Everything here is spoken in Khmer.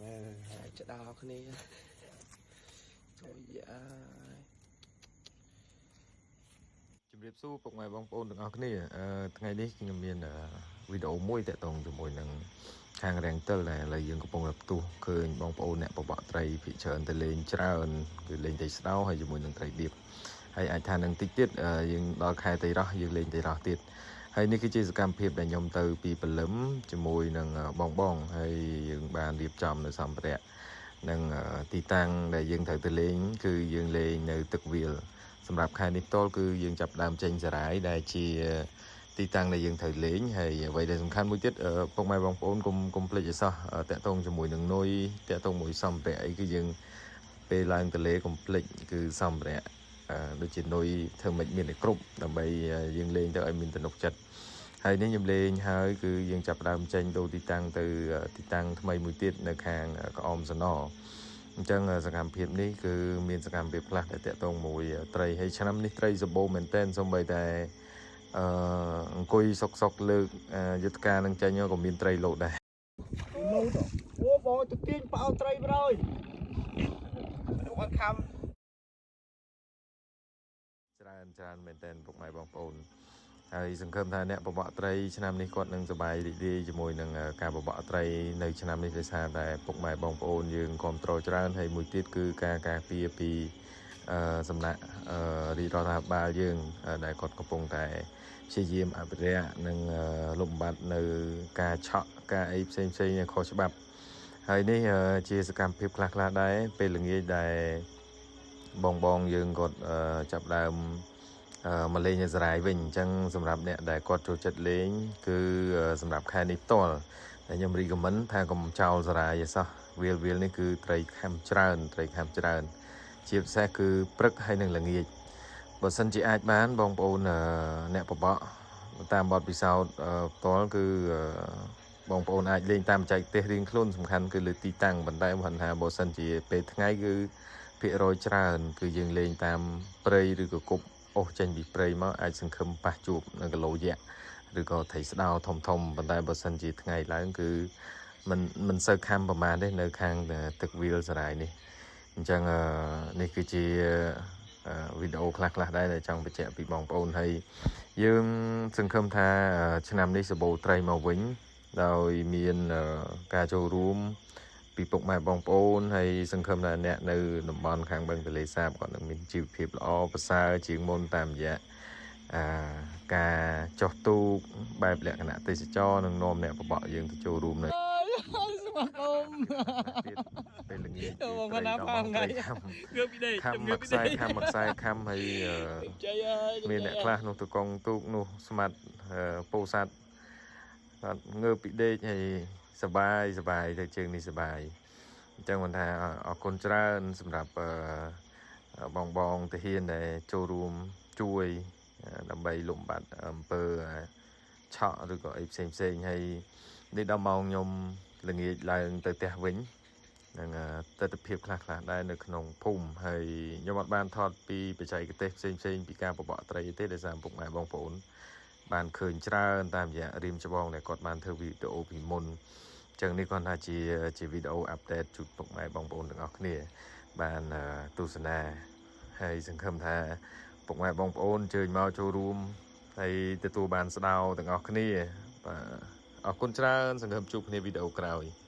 ហើយឆ្ដោគ្នាអូយ៉ា ជំរាបសួរពុកម៉ែបងប្អូនទាំងអស់គ្នាថ្ងៃនេះខ្ញុំមានវីដេអូមួយតាក់ទងជាមួយនឹងខាងរាំងទិលដែលឥឡូវយើងកំពុងតែផ្ទុះឃើញបងប្អូនអ្នកបបក់ត្រីភាគច្រើនទៅលេងច្រើនគឺលេងត្រីស្ដោហើយជាមួយនឹងត្រីដៀបហើយអាចថានឹងតិចទៀតយើងដល់ខែត្រីរ៉ស់យើងលេងត្រីរ៉ស់ទៀតហើយនេះគឺជាសកម្មភាពដែលខ្ញុំទៅពីព្រលឹមជាមួយនឹងបងបងហើយយើងបានរៀបចំនៅសម្ភារៈនិងទីតាំងដែលយើងត្រូវទៅលេងគឺយើងលេងនៅទឹកវាល សម្រាប់ខែនេះផ្ទាល់គឺយើងចាប់ផ្ដើមចេញសារាយដែលជាទីតាំងដែលយើងត្រូវលេងហើយអ្វីដែលសំខាន់មួយទៀតពុកម៉ែបងប្អូនកុំកុំភ្លេចឲ្យសោះតាក់ទងជាមួយនឹងនុយតាក់ទងមួយសម្ភារៈអីគឺយើងពេលឡើងទលេកុំភ្លេចគឺសម្ភារៈដូចជានុយធ្វើមិនមានឲ្យគ្រប់ដើម្បីយើងលេងទៅឲ្យមានទំនុកចិត្តហើយនេះខ្ញុំលេងហើយគឺយើងចាប់ផ្ដើមចេញទៅទីតាំងទៅទីតាំងថ្មីមួយទៀតនៅខាងក្អមសណ អញ្ចឹងសកម្មភាពនេះគឺមានសកម្មភាពខ្លះដែលតាក់ទងមួយត្រីហើយឆ្នាំនេះត្រីសម្បូរមែនទែនសូម្បីតែអឺអង្គុយសុកសុកលើកយុទ្ធការនឹងចេញក៏មានត្រីលោតដែរ លោតអូបងទៅទាញប៉ោត្រីប្រយអត់ខំ ច្រើនច្រើនមែនទែនពុកម៉ែបងប្អូនហើយសង្ឃឹមថាអ្នកបបក់ត្រីឆ្នាំនេះគាត់នឹងសប្បាយរីករាយជាមួយនឹងការបបក់ត្រីនៅឆ្នាំនេះដោយសារតែពុកម៉ែបងប្អូនយើងគ្រប់គ្រងច្រើនហើយមួយទៀតគឺការការពារពីសំណាក់រាជរដ្ឋាភិបាលយើងដែលគាត់កំពុងតែព្យាយាមអភិរក្សនិងលុបបំបាត់នៅការឆក់ការអីផ្សេងផ្សេងខុសច្បាប់ហើយនេះជាសកម្មភាពខ្លះៗដែរពេលល្ងាចដែលបងបងយើងគាត់ចាប់ដើមមកលេងនៅសារាយវិញអញ្ចឹងសម្រាប់អ្នកដែលគាត់ចូលចិត្តលេងគឺសម្រាប់ខែនេះផ្ទាល់តែខ្ញុំ recommend ថាកុំចោលសារាយឲ្យសោះវាលវាលនេះគឺត្រីខំច្រើនត្រីខំច្រើន ជាពិសេសគឺព្រឹកហើយនឹងល្ងាចបើសិនជាអាចបានបងប្អូនអ្នកបបក់តាមបទពិសោធន៍ផ្ទាល់គឺបងប្អូនអាចលេងតាមបច្ចេកទេសរៀងខ្លួនសំខាន់គឺលើទីតាំងប៉ុន្តែមិនថាបើសិនជាពេលថ្ងៃគឺភាគរយច្រើន គឺយើងលេងតាមព្រៃឬក៏គប់អូសចេញពីព្រៃមកអាចសង្ឃឹមប៉ះជួបនៅគីឡូយៈឬក៏ត្រីស្ដោធំធំប៉ុន្តែបើសិនជាថ្ងៃឡើងគឺមិនមិនសូវខំប្រហែលទេនៅខាងទឹកវាលសារាយនេះ អញ្ចឹងនេះគឺជាវីដេអូខ្លះៗដែរដែលចង់បញ្ជាក់ពីបងប្អូនហើយយើងសង្ឃឹមថាឆ្នាំនេះសម្បូរត្រីមកវិញដោយមានការចូលរួមពីពុកម៉ែបងប្អូនហើយសង្ឃឹមថាអ្នកនៅតំបន់ខាងបឹងទន្លេសាបគាត់នឹងមានជីវភាពល្អប្រសើរជាងមុនតាមរយៈអាការចុះទូកបែបលក្ខណៈទេសចរនិងនាំអ្នកបបក់យើងទៅចូលរួមនៅ ស្វាគមន៍ ទៀតពេលល្ងាច ទៅមកណាផាថ្ងៃ ខំ ងើបពីដេក ខំមួយខ្សែខំមួយខ្សែខំហើយ ជ័យហើយ មានអ្នកខ្លះនោះទៅកងទូកនោះស្មាត់ពោធិ៍សាត់គាត់ងើបពីដេកហើយសបាយសបាយទៅជើងនេះសបាយអញ្ចឹងមិនថាអរគុណច្រើនសម្រាប់បងបងទាហានដែលចូលរួមជួយដើម្បីលុបបំបាត់អំពើឆក់ឬក៏អីផ្សេងផ្សេងហើយនេះដល់ម៉ោងខ្ញុំល្ងាចឡើងទៅផ្ទះវិញ នឹងទស្សនភាពខ្លះខ្លះដែរនៅក្នុងភូមិហើយខ្ញុំអត់បានថតពីបច្ចេកទេសផ្សេងផ្សេងពីការបបក់ត្រីទេដោយសារពុកម៉ែបងប្អូនបានឃើញច្រើនតាមរយៈរៀមច្បងដែលគាត់បានធ្វើវីដេអូពីមុនអញ្ចឹងនេះគាត់ថាជាជាវីដេអូ update ជូនពុកម៉ែបងប្អូនទាំងអស់គ្នាបានទស្សនាហើយសង្ឃឹមថាពុកម៉ែបងប្អូនអញ្ជើញមកចូលរួមហើយទទួលបានស្ដោទាំងអស់គ្នាបាទអរគុណច្រើនសង្ឃឹមជួបគ្នាវីដេអូក្រោយ។